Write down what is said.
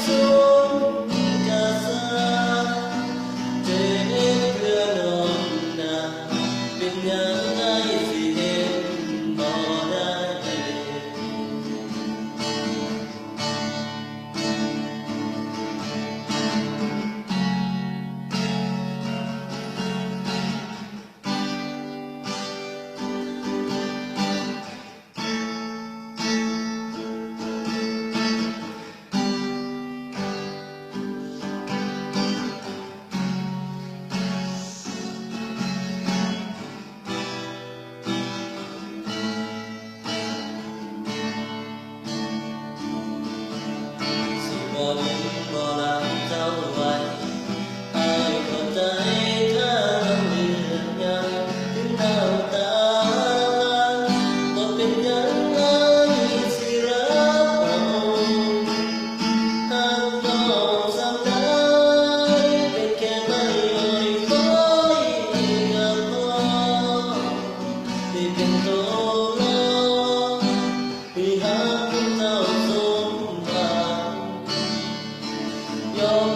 ສົມກະສັດ ເຈັບເພື່ອນ້ອງນາ ເປັນຫຍັງອ້າຍຊິເຮັດບໍ່ໄດ້? ຊິບໍ່ດິນບໍ່ຫຼັບເຈົ້າໄວ້ ອ້າຍຂໍໃຈຖ້ານ້ອງເລືອກຫຍັງ ເຖິງນ້ຳຕາ ບໍ່ເປັນຫຍັງອ້າຍຊິຮັບເອົາ ຮັກນ້ອງສ່ຳໃດ ເປັນແຄ່ໄມ້ອ້ອຍຄອຍກະພໍ ທີ່ເປັນໂຕນ້ອງ ທີ່ຮັກເຈົ້າສົມຫວັງ ຍອມ